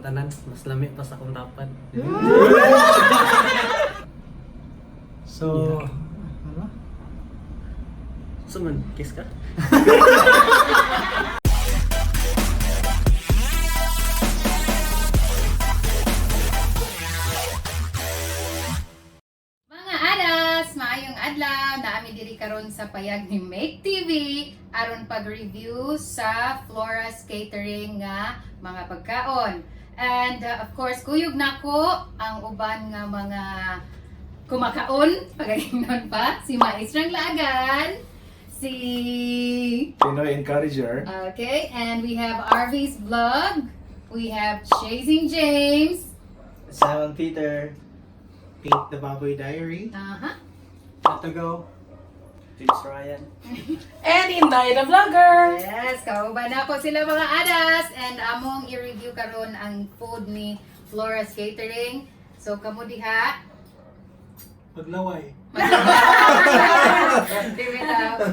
tanan, mas lami pa sa akong tapad. So, Yeah. So man, kiss ka? Mga aras, maayong adlaw, naami diri karon sa payag ni Make TV aron pag-review sa Flora's Catering nga mga pagkaon. And of course, kuyog nako ang uban nga mga kumakaon, pagaingnon pa, si Maestrang Laagan, si Pinoy Encourager. Okay, and we have RV's vlog, we have Chasing James, Simon Peter, Paint the Baboy Diary, Not to go. James Ryan. And Inday the Vlogger! Yes, kauban na po sila, mga adas, and among i-review karon ang food ni Flora's Catering. So kamo diha. Paglaway.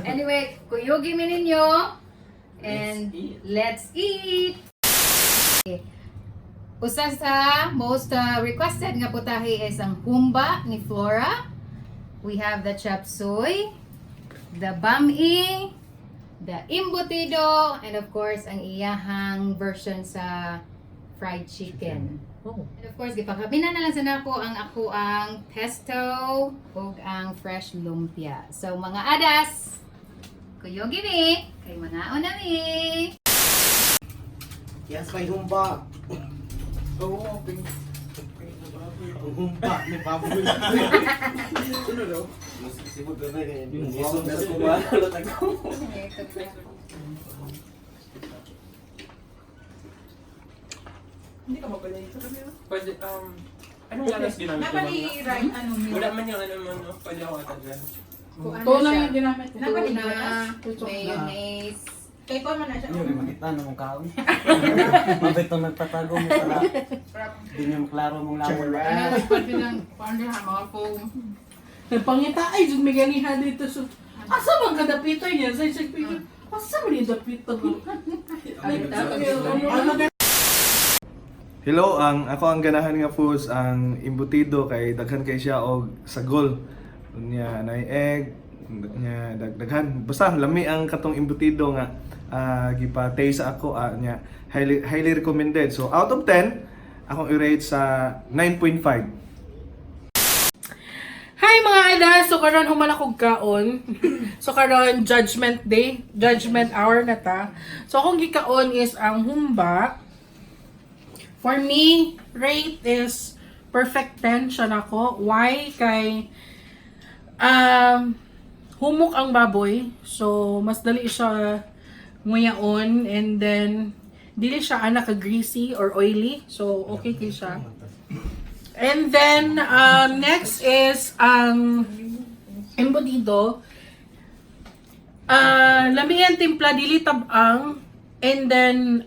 Anyway, kuyugi mi ninyo and let's eat. Usa sa most requested nga putahe is ang humba ni Flora. We have the chop suey, the bami, the embutido, and of course, ang iyahang version sa fried chicken. Oh. And of course, gipakabina na lang sa nako ang ako ang pesto ug ang fresh lumpia. So mga adas, kuyogi mi, kay mga mi. Yes, may humba. Oo, pink. Ang humba ni Baboy. Ano daw? Hindi ka mabalik. Pwede, anong ganas ginamit mo, ma'am? Right, ano, Wala man yung ano mo, no? Pwede ako ata dyan. Ito lang yung ginamit. Tuna, mayonnaise. Kay ko man na siya. Hindi mo makita na mong kaon. Mabit na nagtatago mo para di niyo maklaro mong lamon. Ano, pwede ng paano ha, mga foam. Nagpangita ay jud may ganiha dito so. Asa man kadapito niya sa isang picture? Asa man yung dapito? Ay, ano Hello, ang ako ang ganahan nga foods ang embutido kay daghan kay siya og sagol. Nya nay egg, nya daghan basta lami ang katong embutido nga gipa-taste sa ako nya highly, highly recommended. So out of 10, akong i-rate sa 9.5. Hi mga ina! So karon human akong kaon. So karon judgment day, judgment hour na ta. So akong gikaon is ang humba. For me, rate is perfect 10 siya nako. Why? Kay humok ang baboy. So mas dali siya nguyaon and then dili siya ana ka greasy or oily. So okay kay siya. And then, next is ang embutido. Lami ang timpla, dili tabang. And then,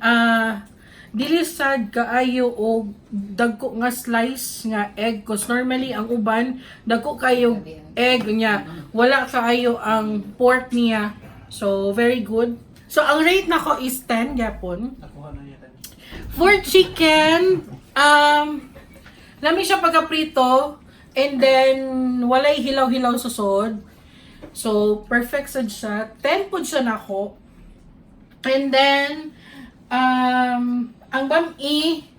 dili sad kaayo og dagko nga slice nga egg. Cause normally, ang uban, dagko kayo egg niya. Wala kaayo ang pork niya. So, very good. So, ang rate nako is 10 gyapon. For chicken, lami siya pagkaprito and then walay hilaw-hilaw sa sod. So, perfect sad siya. 10 po siya nako. And then, ang bami,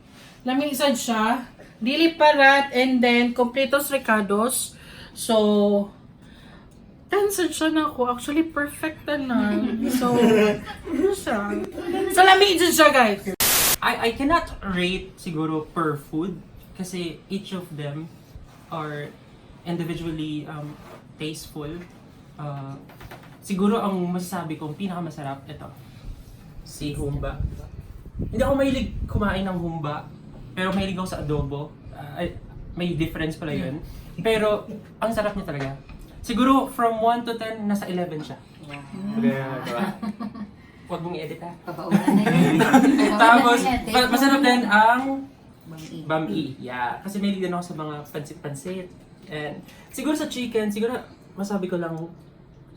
lami sad siya. Dili parat and then completos recados. So, 10 sad siya nako. Actually, perfect na. So, ano siya? So, lami dyan siya, guys. I cannot rate siguro per food kasi each of them are individually tasteful. Siguro ang masasabi kong pinakamasarap ito. Si humba. Hindi ako mahilig kumain ng humba, pero mahilig ako sa adobo. Ay, may difference pala yun. Pero ang sarap niya talaga. Siguro from 1 to 10, nasa 11 siya. Diba? Huwag mong i-edit ha. Pabaunan na yan. Pabaunan Tapos, na yan. masarap din ang Bami. bami. Yeah. Kasi mahilig din ako sa mga pansit-pansit. And siguro sa chicken, siguro masabi ko lang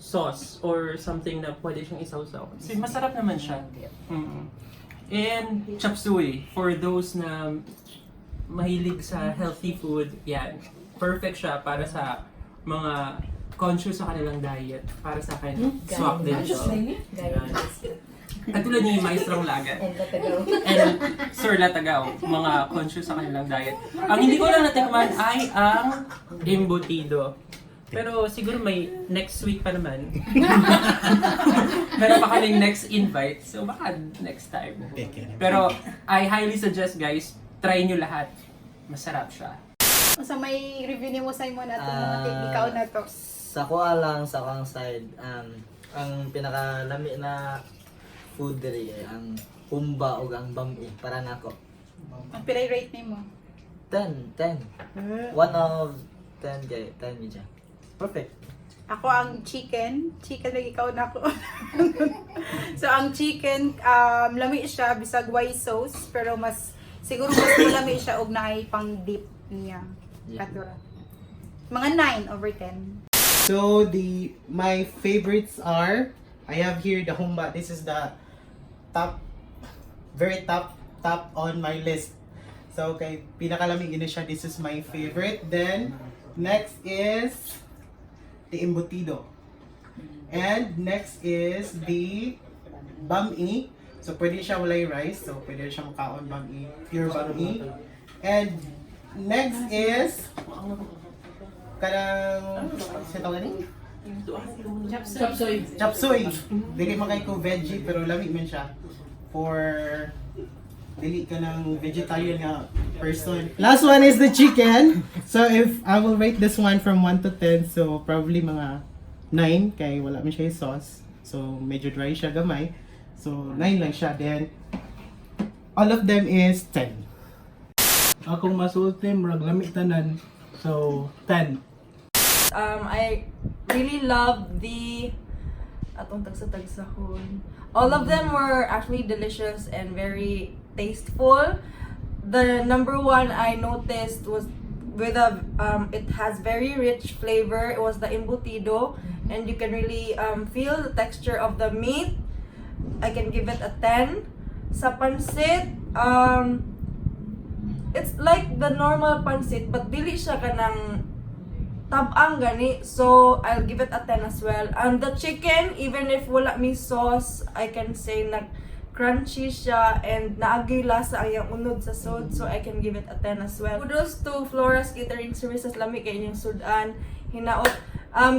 sauce or something na pwede siyang isawsaw. Kasi masarap naman siya. And chop suey, for those na mahilig sa healthy food, yan. Perfect siya para sa mga conscious sa kanilang diet. Para sa akin, swak din siya. Yan. At tulad ni Maestrong Lagan. And Sir Latagaw, mga conscious sa kanilang diet. Ang hindi ko lang natikman ay ang embutido. Pero siguro may next week pa naman. Meron pa kaming next invite. So baka next time. Pero I highly suggest, guys, try nyo lahat. Masarap siya. Sa may review nimo, Simon, atong mga Ah, ikaw na to. Sa kuha lang, sa kuang side, ang pinakalami na food diri ay ang humba o ang bami para nako. Ang pilay rate nimo? 10, 10. One of 10 kay 10 gid siya. Perfect. Ako ang chicken. Chicken lagi ikaw na ako. So ang chicken, lami siya bisag white sauce, pero mas siguro mas malami siya og naay pang dip niya. Yeah. Katura. Mga 9 over 10. So the my favorites are, I have here the humba. This is the top, very top top on my list. So okay, pinakalami gina siya. This is my favorite. Then next is the embutido. And next is the bami. So pwede siya walay rice. So pwede siya makaon bami, pure bami. And next is kanang sa tawag ni? Chop suey. Chop suey. Dili man kay ko veggie pero lami man siya. For dili ka ng vegetarian nga person. Last one is the chicken. So if I will rate this one from 1 to 10, so probably mga 9 kay wala man siya yung sauce. So medyo dry siya gamay. So 9 lang siya. Then all of them is 10. Akong masulti, murag lami tanan. So, 10. I really loved the atong tagsa-tagsahon. All of them were actually delicious and very tasteful. The number one I noticed was with a it has very rich flavor. It was the embutido, and you can really feel the texture of the meat. I can give it a 10. Sa pansit, it's like the normal pansit but dili siya kanang tabang gani. So, I'll give it a 10 as well. And the chicken, even if wala may sauce, I can say na crunchy siya and naagay lasa ang iyang unod sa sod. So, I can give it a 10 as well. Kudos to Flora's Catering Services. Lami kay inyong sudan. Hinaot.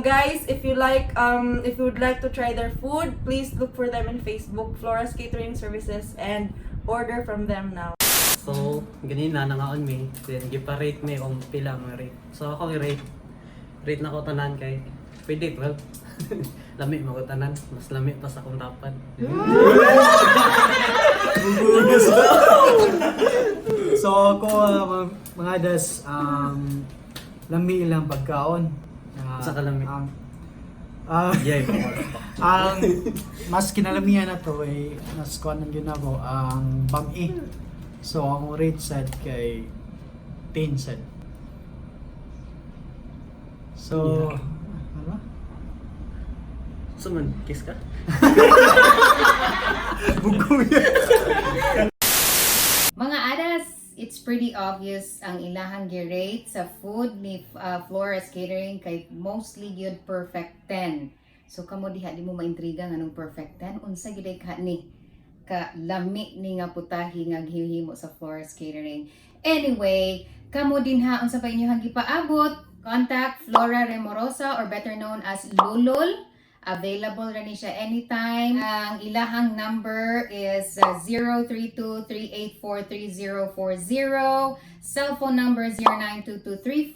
Guys, if you would like to try their food, please look for them in Facebook, Flora's Catering Services, and order from them now. So, ganina nangaon mi, then gipa-rate mi kung pila mga rate. So ako i-rate, rate na ko tanan kay pwede 12. Lami mo ko tanan, mas lami pa sa akong dapat. So, ako, mga das, lami ilang pagkaon. Sa kalami? Ang ang mas kinalamihan na to ay mas kuan ang ginako ang bami. So ang rate sad kay 10 sad. So ano? So man, kiss ka? Mga adas, it's pretty obvious ang ilahang gi-rate sa food ni Flora's Catering kay mostly gyud perfect 10. So kamo diha di mo maintriga nganong perfect 10, unsa gyud ay ka ni ka lami ni nga putahe nga gihimo sa Flora's Catering. Anyway, kamo din ha unsa pa inyohang gipaabot? Contact Flora Remorosa or better known as Lulul. Available ra ni siya anytime. Ang ilahang number is 032-384-3040. Cellphone number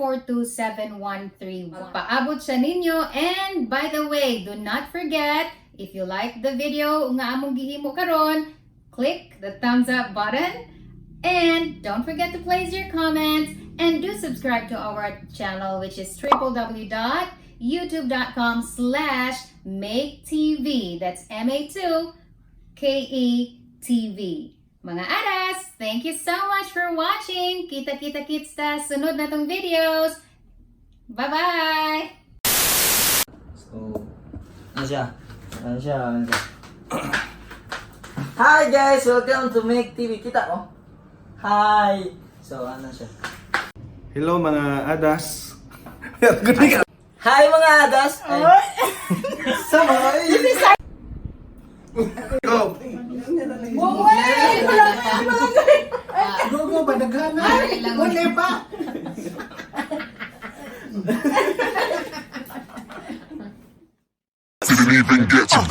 0922-342-7131. Paabot siya ninyo. And by the way, do not forget, if you like the video nga among gihimo karon, click the thumbs up button. And don't forget to place your comments and do subscribe to our channel, which is www.youtube.com/maketv. That's M-A-2-K-E-T-V. Mga aras, thank you so much for watching. Kita-kita kits ta sunod na tong videos. Bye-bye! So, ano siya? Ano siya? Ano siya? Hi guys! Welcome to Make TV. Kita ko. Hi! So, ano siya? Hello mga adas. Hi mga adas! Ay. Sama ay. Go. Go go ba daghan na. Ay, lang. Wala pa. Didn't even get to